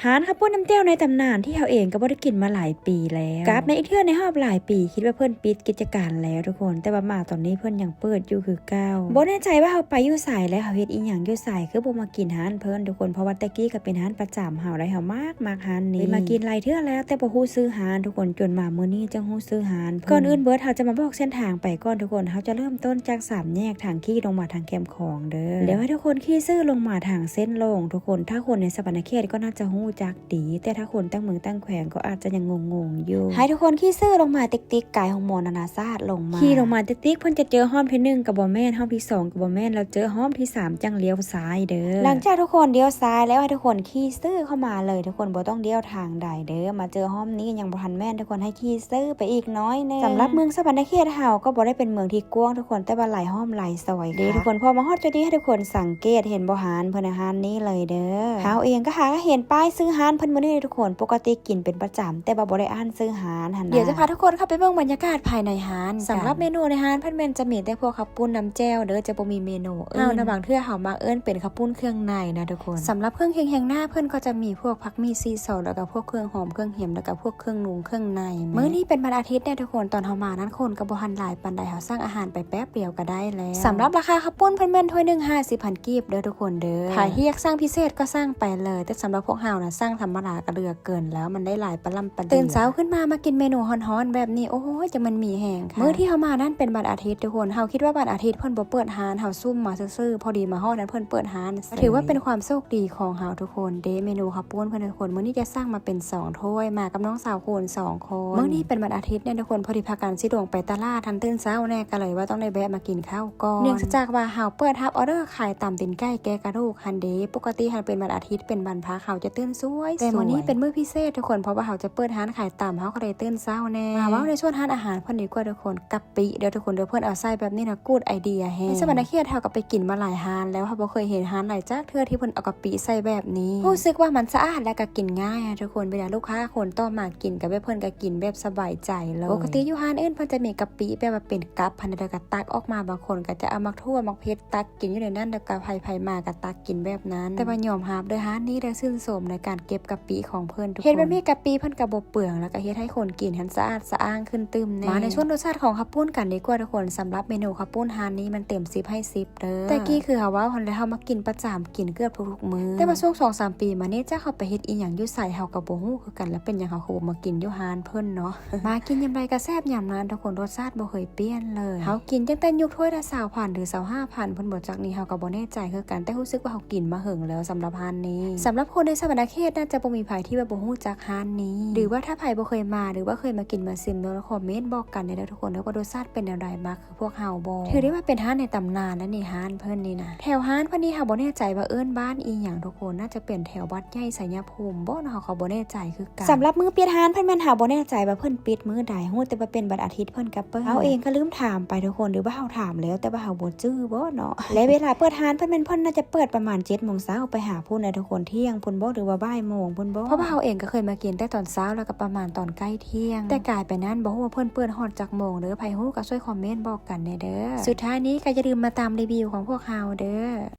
ຮ້ານເຂົ້າປຸ້ນນ້ຳແຈ່ວໃນຕຳນານທີ່ເຮົາເອງກໍບໍ່ໄດ້ກິນມາຫຼາຍປີແລ້ວ. ກັບມາອີກເທື່ອໃນຮອບຫຼາຍປີ, ຄິດວ່າເພິ່ນປິດກິດຈະການແລ້ວທຸກຄົນ, ແຕ່ວ່າມາຕອນນີ້ເພິ່ນຍັງເປີດຢູ່ຄືເກົ່າ. ບໍ່ແນ່ໃຈວ່າເຮົາໄປຢູ່ໃສ ແລະ ເຮົາເຮັດອີ່ຫຍັງຢູ່ໃສ, ຄືບໍ່ມາກິນຮ້ານເພິ່ນທຸກຄົນ, ເພາະວ່າແຕ່ກີ້ກໍເປັນຮ້ານປະຈຳເຮົາໄດ໋, ເຮົາມັກ ມັກຮ້ານນີ້. ເຄີຍມາກິນຫຼາຍເທື່ອແລ້ວ ແຕ່ບໍ່ຮູ້ຊື່ຮ້ານທຸກຄົນ, ຈົນມາມື້ນີ້ຈຶ່ງຮູ້ຊື່ຮ້ານເພິ່ນ. ກ່ອນອື່ນເບິດ ເຮົາຈະມາບອກເສັ້ນທາງໄປກ່ອນທຸກຄົນ, ເຮົາຈະເລີ່ມຕົ້ນຈາກສາມແຍກທາງຂີ່ລົງມາທາງແຄມ ຂອງເດີ ແລ້ວໃຫ້ທຸກຄົນຂີ່ຊື່ລົງມາທາງເສັ້ນໂລ່ງທຸກຄົນ. ຖ້າຄົນໃນສະຫວັນນະເຂດກໍໜ້າຈະຮູ້ຈັກດີ, ແຕ່ຖ້າຄົນຕ່າງເມືອງຕ່າງແຂວງກໍອາດຈະຍັງງົງໆຢູ່. ໃຫ້ທຸກຄົນຂີ່ຊື່ລົງມາຕິກໆ ກາຍໂຮງໝໍນານາຊາດລົງມາ. ຂີ່ລົງມາຕິກໆ ເພິ່ນຈະເຈີຫ້ອມທີໜຶ່ງກໍບໍ່ແມ່ນ, ຫ້ອມທີສອງກໍບໍ່ແມ່ນ, ແລ້ວເຈີຫ້ອມທີສາມຈັ່ງລ້ຽວຊ້າຍເດີ. ຫຼັງຈາກທຸກຄົນລ້ຽວຊ້າຍແລ້ວ ໃຫ້ທຸກຄົນຂີ່ຊື່ເຂົ້າມາເລີຍ, ທຸກຄົນບໍ່ຕ້ອງລ້ຽວທາງໃດເດີ. ມາເຈີຫ້ອມນີ້ຍັງບໍ່ທັນແມ່ນ, ທຸກຄົນໃຫ້ຂີ່ຊື່ໄປອີກໜ້ອຍໜຶ່ງ. ສຳລັບເມືອງສະຫວັນນະເຂດເຮົາກໍບໍ່ໄດ້ເປັນເມືອງທີ່ກວ້າງທຸກຄົນ, ແຕ່ວ່າຫຼາຍຮ່ອມຫຼາຍ ສວຍເດ້ທຸກຄົນ. ພໍມາຮອດຈຸດນີ້ ໃຫ້ທຸກຄົນສັງເກດເຫັນບໍ່ຮ້ານເພິ່ນນະ, ຮ້ານນີ້ເລີຍເດີ. ເຮົາເອງກໍຫາກໍເຫັນປ້າຍຊື່ຮ້ານເພິ່ນມື້ນີ້ເດ້ທຸກຄົນ, ປົກກະຕິກິນເປັນປະຈຳ ແຕ່ວ່າບໍ່ໄດ້ອ່ານຊື່ຮ້ານຫັ້ນນະ. ດຽວຈະພາທຸກຄົນເຂົ້າໄປເບິ່ງບັນຍາກາດພາຍໃນຮ້ານ. ສຳລັບເມນູໃນຮ້ານເພິ່ນແມ່ນຈະມີແຕ່ພວກເຂົ້າປຸ້ນນ້ຳແຈ່ວເດີ, ຈະບໍ່ມີເມນູອື່ນ. ເຮົານະ ບາງເທື່ອເຮົາມັກເອີ້ນເປັນເຂົ້າປຸ້ນເຄື່ອງໃນນະທຸກຄົນ. ສຳລັບເຄື່ອງເຄງແຮງໜ້າເພິ່ນກໍຈະມີພວກຜັກໝີ່ສີຊອງ ແລ້ວກໍພວກເຄື່ອງຫອມເຄື່ອງແຮມ ແລ້ວກໍພວກເຄື່ອງນຸ່ງເຄື່ອງໃນ. ມື້ນີ້ເປັນວັນອາທິດແດ່ທຸກຄົນ, ຕອນເຮົາມານັ້ນຄົນກໍບໍ່ທັນຫຼາຍ ປານໃດ, ເຮົາສັ່ງອາຫານໄປແປັບດຽວກໍໄດ້ແລ້ວ. ສຳລັບລາຄາເຂົ້າປຸ້ນເພິ່ນແມ່ນຖ້ວຍໜຶ່ງຫ້າສິບພັນກີບເດີທຸກຄົນເດີ. ໃຜທີ່ຢາກສັ່ງພິເສດກໍສັ່ງໄປເລີຍ, ແຕ່ສຳລັບພວກເຮົານະ ສັ່ງທຳມະດາກໍເຫຼືອເກີນແລ້ວ, ມັນໄດ້ຫຼາຍປະລ່ຳປະເດີ. ຕື່ນເຊົ້າຂຶ້ນມາ ມາກິນເມນູຮ້ອນໆແບບນີ້, ໂອ້ຍ ຈັ່ງມັນມີແຮງ. ມື້ທີ່ເຮົາມານັ້ນເປັນວັນອາທິດທຸກຄົນ, ເຮົາຄິດວ່າວັນອາທິດເພິ່ນບໍ່ເປີດຮ້ານ, ເຮົາຊຸ່ມມາຊື່ໆ, ພໍດີມາຮອດນັ້ນເພິ່ນເປີດຮ້ານ. ຖືວ່າເປັນຄວາມໂຊກດີຂອງເຮົາທຸກຄົນເດ້. ເມນູເຂົ້າປຸ້ນເພິ່ນທຸກຄົນ, ມື້ນີ້ຈະສັ່ງມາເປັນສອງຖ້ວຍ, ມາກັບນ້ອງສາວຄົນສອງ ຄົນ. ມື້ນີ້ເປັນວັນອາທິດແດ່ທຸກຄົນ, ພໍດີພາກັນຊິລົງໄປຕະຫຼາດຫັ້ນ, ຕື່ນເຊົ້າແດ່ ກໍເລີຍວ່າຕ້ອງໄດ້ແວະມາກິນເຂົ້າກ່ອນ. ເນື່ອງຈາກວ່າເຮົາເປີດຮັບອໍເດີຂາຍຕຳຕີນໄກ່ແກະກະດູກຫັ້ນເດ. ປົກກະຕິຫັ້ນເປັນວັນອາທິດ ເປັນວັນພັກ, ເຮົາຈະຕື່ນສວຍໆ. ແຕ່ມື້ນີ້ເປັນມື້ພິເສດທຸກຄົນ, ເພາະວ່າເຮົາຈະເປີດຮ້ານຂາຍຕຳ, ເຮົາກໍເລີຍຕື່ນເຊົ້າແດ່. ມາເວົ້າໃນສ່ວນຮ້ານອາຫານເພິ່ນດີກວ່າທຸກຄົນ. ກະປິເດີທຸກຄົນເດີ, ເພິ່ນເອົາໃສ່ແບບນີ້ນະ, ກູດໄອເດຍແຮງ. ໃນສະຫວັນນະເຂດເຮົາກໍໄປກິນມາຫຼາຍຮ້ານແລ້ວ, ເຮົາບໍ່ເຄີຍເຫັນຮ້ານໃດຈັກເທື່ອທີ່ເພິ່ນເອົາກະປິໃສ່ແບບ ນີ້. ຮູ້ສຶກວ່າມັນສະອາດ ແລະ ກໍກິນງ່າຍນະທຸກຄົນ. ເວລາລູກຄ້າຄົນຕໍ່ມາກິນກໍແບບເພິ່ນກໍກິນແບບສະບາຍໃຈເລີຍ. ປົກກະຕິຢູ່ຮ້ານອື່ນເພິ່ນຈະມີກະປິແບບວ່າເປັນກັບຫັ້ນນະ, ແລ້ວກໍຕັກອອກມາ, ບາງຄົນກໍຈະເອົາໝາກຖົ່ວໝາກເຜັດຕັກກິນຢູ່ໃນນັ້ນ, ແລ້ວກໍໃຜໆມາກໍຕັກກິນແບບນັ້ນ. ແຕ່ວ່າຍອມຮັບເດີ, ຮ້ານນີ້ໄດ້ຊື່ນຊົມໃນການເກັບກະປິຂອງເພິ່ນທຸກຄົນ. ເຮັດແບບນີ້ກະປິເພິ່ນກໍບໍ່ເປືອງ, ແລ້ວກໍເຮັດໃຫ້ຄົນກິນຫັ້ນສະອາດສະອ້າງຂຶ້ນຕື່ມແດ່. ມາໃນສ່ວນລົດຊາດຂອງເຂົ້າປຸ້ນກັນດີກວ່າທຸກຄົນ. ສຳລັບເມນູເຂົ້າປຸ້ນຮ້ານນີ້ມັນເຕັມສິບໃຫ້ສິບ ເດີ. ແຕ່ກີ້ຄືເຮົາເວົ້າຫັ້ນແຫຼະ, ເຮົາມາກິນປະຈຳ, ກິນເກືອບທຸກໆມື້. ແຕ່ວ່າຊ່ວງສອງສາມປີມານີ້ ຈັກເຮົາໄປເຮັດອີ່ຫຍັງຢູ່ໃສ ເຮົາກໍບໍ່ຮູ້ຄືກັນ, ແລ້ວເປັນຫຍັງເຮົາຄືບໍ່ມາກິນຢູ່ຮ້ານເພິ່ນເນາະ. ມາກິນຍາມໃດກໍແຊບຍາມນັ້ນທຸກຄົນ, ລົດຊາດບໍ່ເຄີຍປ່ຽນເລີຍ. ເຮົາກິນຕັ້ງແຕ່ຍົກຖ້ວຍລະຊາວພັນ ຫຼື ຊາວຫ້າພັນພຸ້ນບໍ, ຈັກນີ້ເຮົາກໍບໍ່ແນ່ໃຈຄືກັນ, ແຕ່ຮູ້ສຶກວ່າເຮົາກິນມາເຫິງແລ້ວສຳລັບຮ້ານນີ້. ສຳລັບຄົນໃນສະຫວັນນະເຂດ ໜ້າຈະບໍ່ມີໃຜທີ່ວ່າບໍ່ຮູ້ຈັກຮ້ານນີ້, ຫຼືວ່າຖ້າໃຜບໍ່ເຄີຍມາ ຫຼືວ່າເຄີຍມາກິນມາຊິມເນາະ, ຄອມເມັນບອກກັນແດ່ເດີທຸກຄົນເດີ, ວ່າລົດຊາດເປັນແນວໃດ, ມັກ ພວກເຮົາບໍ່. ຖືໄດ້ວ່າເປັນຮ້ານໃນຕຳນານແລ້ວນີ້, ຮ້ານເພິ່ນນີ້ນະ. ແຖວຮ້ານເພິ່ນນີ້ເຮົາບໍ່ແນ່ໃຈວ່າເອີ້ນບ້ານອີ່ຫຍັງທຸກຄົນ, ໜ້າຈະເປັນແຖວວັດໃຫຍ່ໄຊຍະພູມບໍເນາະ, ເຮົາກໍບໍ່ແນ່ໃຈຄືກັນ. ສຳລັບມື້ປິດຮ້ານເພິ່ນແມ່ນເຮົາບໍ່ແນ່ໃຈວ່າເພິ່ນປິດມື້ໃດ, ຮູ້ແຕ່ວ່າເປັນວັນອາທິດເພິ່ນກໍເປີດ. ເຮົາເອງກໍລືມຖາມໄປທຸກຄົນ, ຫຼືວ່າເຮົາຖາມແລ້ວ ແຕ່ວ່າເຮົາບໍ່ຈື່ບໍເນາະ. ແລະ ເວລາເປີດຮ້ານເພິ່ນແມ່ນເພິ່ນໜ້າຈະເປີດປະມານເຈັດໂມງເຊົ້າໄປຫາພຸ້ນນະທຸກຄົນ, ທ່ຽງພຸ້ນບໍ ຫຼືວ່າບ່າຍໂມງພຸ້ນບໍ, ເພາະວ່າເຮົາເອງກໍເຄີຍມາກິນແຕ່ຕອນເຊົ້າ ແລ້ວກໍປະມານຕອນໃກ້ ທ່ຽງ. ແຕ່ກາຍໄປນັ້ນບໍ່ຮູ້ວ່າເພິ່ນເປີດຮອດຈັກໂມງເດີ, ໃຜຮູ້ກໍຊ່ວຍຄອມເມັນບອກກັນແດ່ເດີ. ສຸດທ້າຍນີ້ກໍຢ່າລືມມາຕາມຣີວິວຂອງພວກເຮົາເດີ.